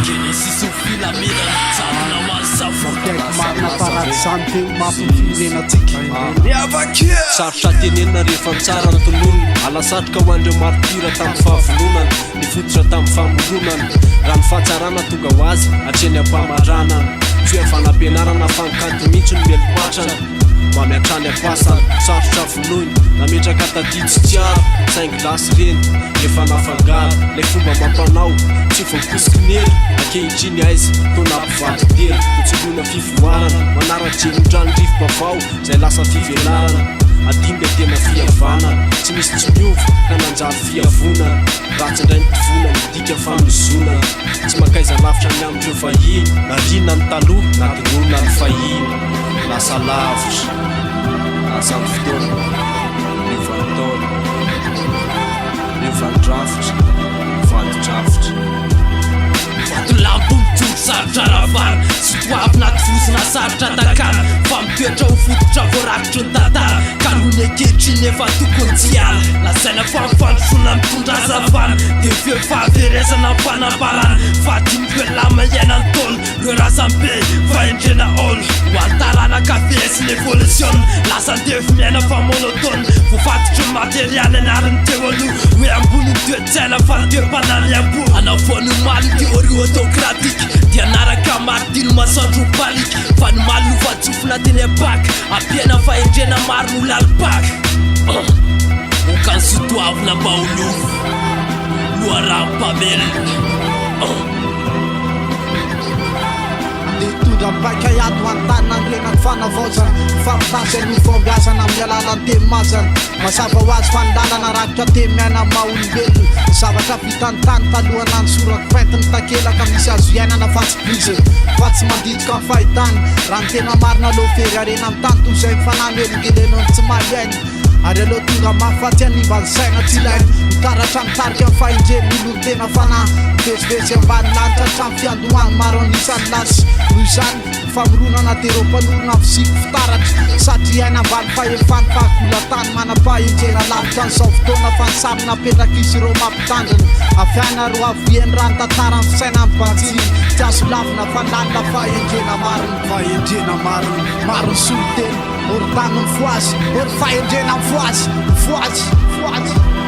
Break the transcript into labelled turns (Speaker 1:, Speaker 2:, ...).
Speaker 1: Genesisy ho filaminana, jadona ho an'ny savoka.
Speaker 2: Mpiaiky marina fa raha tsy izany ve ho mafy ny firenenantsika.
Speaker 3: Sarotra tenenina rehefa ny tsara no tononina. Ala satroka ho an'ireo martyrs tamin'ny fahavononana, nifototra tamin'ny famoronana. Raha ny fahatsarana tonga ho azy hatreny am-pamaranana. Tsy hoe avy any am-pianarana fa ny kanto mihitsy no mielim-patrana. Mamy hatrany am-pasana, sarotra vonoina. Nametraka tadidy sy tsiaro, saingy lasa ireny, efa nafangaro. Ilay fomba amam-panao, tsy voakosiky ny ela. Ankehitriny aiza, toa nampivadi-tena. Notsoloina fivoarana, manara-jery ny rivo-baovao. Izay lasa fivelarana, adino ilay tena fihavanana. Tsy misy tsy miova ka nanjary fiavonana. Ratsy indray ny tovona, midika fanozonana. Tsy mankaiza lavitra ny amin'ireo vahiny. Nariana ny taloha, nadinoina ny fahiny. Lasa lavitra, lasa ny fotoana, niova ny taona. Niova ny drafitra, nivadi-drafitra.
Speaker 1: Vatolampy mijoro sarotra ravana Tsy toavina tovozina sarotra takarina Fa mitoetra ho fototra voarakitry ny tantara Ka noho ny ankehitriny efa tokony tsy hiala Lazaina fa ny fandrosoana mitondra hazavana Dia feo fahaverezana ny fanambarana Fa adinoko elah miaina ny taona Reo razambe fahendrena aolo Ho an'ny taranaka fehezin'ny evolisiona Lasa andevo miaina fa monotone Voafatotry ny materialy anarin'ny teo aloha Hoe ambony ny toe-tsaina fa ny toe-panahy miamboho Anao vao ny omaly ny théorie autocratique Dia naraka martino masoandro mipaliaka Fa ny omaly lovantsofina teny am-paka Ampiaina fahendrena maro no lalim-paka Oka ny sotoavina mba ho lova Loharanom-pamelona.
Speaker 2: Andeha hitondra ny paika hiady ho an'ny tany nanorenany fanavaozana, ny fampitana izay noho fahombiazana amin'ny alalan'ny teny mazana. Mazava ho azy fa ny lalana rakotra teny miaina amin'ny maha olombelona. Ny zavatra vitan'ny tany taloha nanosorako peintre ny takelaka misy azo iainana fa tsy bizina, fa tsy mandidika ny fahitana. Raha ny tena marina aleo very harena ny tany toy izay mifanahy noelingelenan'ny tsy mahay aina. Ary aleo tonga mafy fa tsy hanimba ny saina tsy ilaina. Mitaratra mitarika ny fahendren'ny olon'ny tena fanahy. Mivezivezy ambany lanitra hatramin'ny fiandohany maro an'isa ny lasy. Noho izany, ny famoronana dia ireo mpanorina ny fisiako fitaratra. Satria aina ambany fahefan'ny fahagolan-tany manam-pahendrena lavitra an'izao fotoana fa ny sary napetrak'izy ireo mampitandrina. Avy any ary ho avy eny raha ny tantaran'ny fisainan'ny banjiny. Tsy azo lavina fa lalina fahendrena marina. Fahendrena marina, maro ny solontena. Ory tany mifohaza, ory fahendrena mifohaza, mifohaza, mifohaza.